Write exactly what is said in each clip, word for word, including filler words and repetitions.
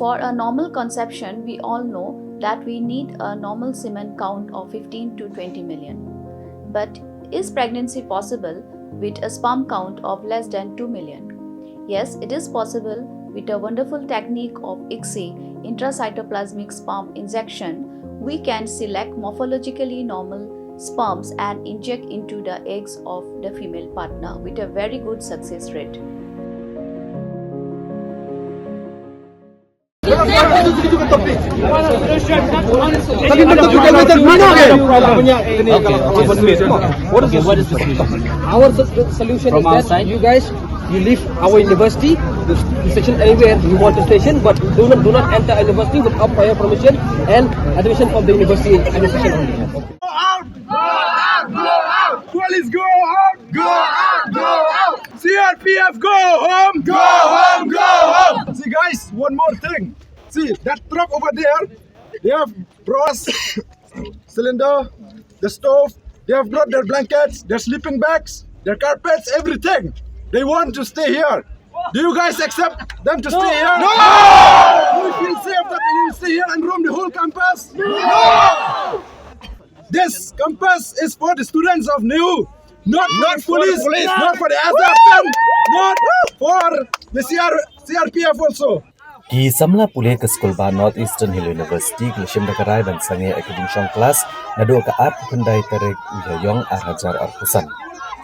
For a normal conception, we all know that we need a normal semen count of fifteen to twenty million. But is pregnancy possible with a sperm count of less than two million? Yes, it is possible. With a wonderful technique of ICSI, intracytoplasmic sperm injection, we can select morphologically normal sperms and inject into the eggs of the female partner with a very good success rate. What is the solution? Our solution is that you guys, you leave our university, you station anywhere you want to station, but do not, do not enter university without prior permission and admission from the university administration only. Go out! Go out! Go out! Police, go out! Go out! Go out! C R P F, go home! Go home! Go home! See, guys, one more thing. See, that truck over there, they have brought cylinder, the stove, they have brought their blankets, their sleeping bags, their carpets, everything. They want to stay here. Do you guys accept them to stay here? No! Do you feel safe that they will stay here and roam the whole campus? No! This campus is for the students of NEHU, not, not for the police, not for the S F M, not for the C R, C R P F also. Ki samla pule ka skul bah North Eastern Hill University ki la shim da ka rai ban sangeh ïa ka jingshong klas naduh ka arphew khyndai tarik u Ïaïong ar hajar arphew san.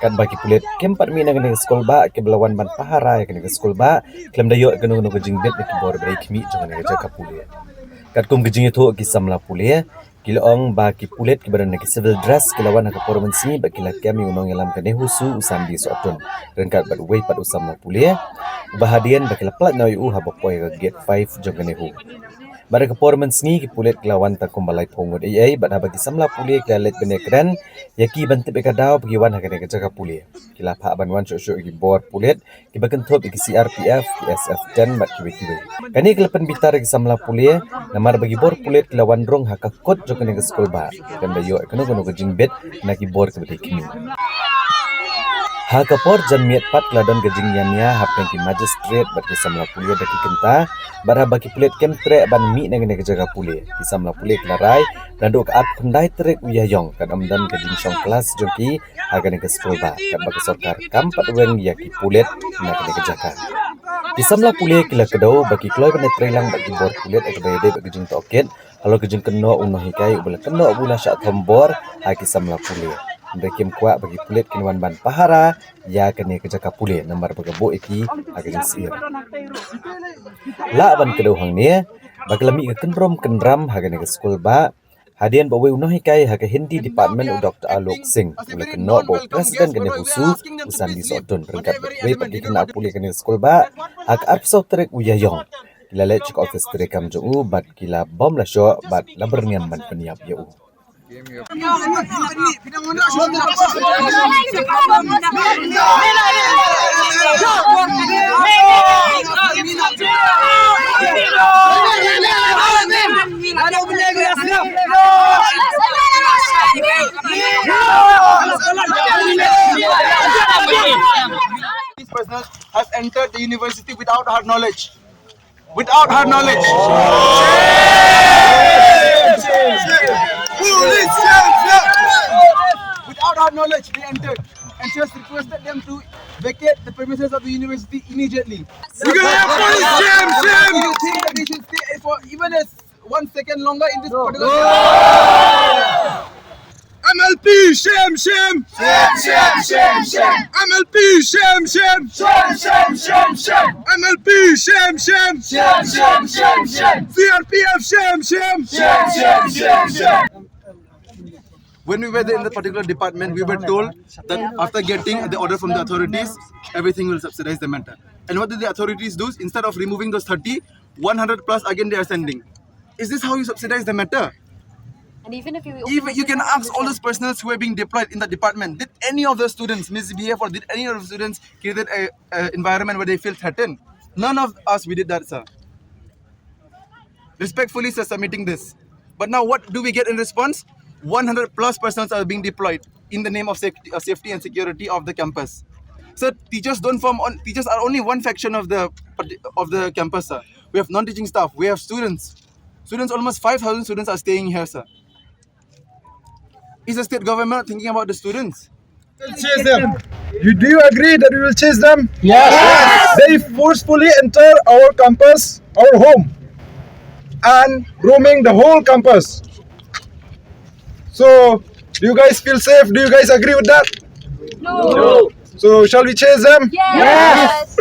Katba ki pulit kim pat mih na kane ka skul bah, kiba la wan ban pahara ïa kane ka skul bah, khlem da ïoh ïa kano kano ka jingbit na ki bor ba dei khmih jong kane ka jaka pule. Katkum ka jingïathuh ki samla pule, ki la ong ba ki pulit kiba don ha ki civil dress ki la wan ha ka por mynsngi bad ki la kem ïa u nongïalam ka NEHUSU u Sandy Sohtun, ryngkat bad uwei pat u samla pule, uba hadien ba ki la pynlait noh ïa u haba poi ha ka gate five jong ka NEHU. Bad ha ka por mynsngi ki pulit ki la wan tang kumba laiphew ngut eiei, bad haba ki samla pule ki la leit ban ïakren ïa ki ban tip ïa ka daw ba ki wan ha kane ka jaka pule, ki la phah ban wan shuh shuh ïa ki bor pulit, kiba kynthup ïa ki C R P F, ki S F ten bad kiwei kiwei. Kane ka la pynbitar ïa ki samla pule namar ba ki bor pulit ki la wan rung ha ka kut jong kane ka skul bah, khlem da ïoh ïa kano kano ka jingbit na ki bor kiba dei khmih. Ha ka por janmiet pat ka la don ka jingïania hapdeng ki magistrate bad ki samla pule da ki kynta, bad haba ki pulit kim treh ban mih na kane ka jaka pule, ki samla pule ki la rai naduh ka arphew khyndai tarik u Ïaïong kan ym don ka jingshong klas jong ki ha kane ka skul bah, katba ka sorkar kam pat weng ïa ki pulit na kane ka jaka. Ki samla pule ki la kdew ba ki kloi ban ïatreilang bad ki bor pulit ha kaba ïadei bad ka jingtohkit halor ka jingkynnoh u nonghikai uba la kynnoh ba u la shah thombor ha ki samla pule. Hynrei kim kwah ba ki pulit kin wan ban pahara ïa kane ka jaka pule namar ba ka buh ïa ki ha ka jingsyier. Lah ban kdew hangne ba ka la mih ka kynrum kynram ha kane ka skul bah hadien ba uwei u nonghikai ha ka Hindi department u Doctor Alok Singh u la kynnoh ba u president ka NEHUSU u Sandy Sohtun ryngkat bad uwei pat ki khynnah pule kane ka skul bah ha ka arphew saw tarik u Ïaïong ki la leit sha ka office treikam jong u bad ki la bom la shoh bad la byrngem ban pynïap ïa u. These personnel have entered the university without her knowledge. Without her knowledge. Shame! Shame! Shame! Police, shame! Shame! Without her knowledge, they entered. And she has requested them to vacate the premises of the university immediately. We're gonna have police, shame! Shame! Do you think that they should stay for even a one second longer in this particular? M L P, shame, shame! Shame, shame, shame, shame! M L P, shame, shame! Shame, shame, shame, shame! M L P, shame, shame! Shame, shame, shame, shame! C R P F, shame, shame! Shame, shame, shame, shame! When we were there in the particular department, we were told that after getting the order from the authorities, everything will subsidize the matter. And what did the authorities do? Instead of removing those thirty, one hundred plus again they are sending. Is this how you subsidize the matter? And even if you, even you can ask all those personnel who are being deployed in the department, did any of the students misbehave or did any of the students create a, a environment where they feel threatened? None of us, we did that, sir. Respectfully, sir, submitting this. But now what do we get in response? One hundred plus personnel are being deployed in the name of safety, uh, safety and security of the campus. Sir, teachers don't form on, teachers are only one faction of the, of the campus, sir. We have non-teaching staff. We have students. Students, almost five thousand students are staying here, sir. Is the state government thinking about the students? Chase them. You, do you agree that we will chase them? Yes. They forcefully enter our campus, our home, and roaming the whole campus. So, do you guys feel safe? Do you guys agree with that? No. So, shall we chase them? Yes.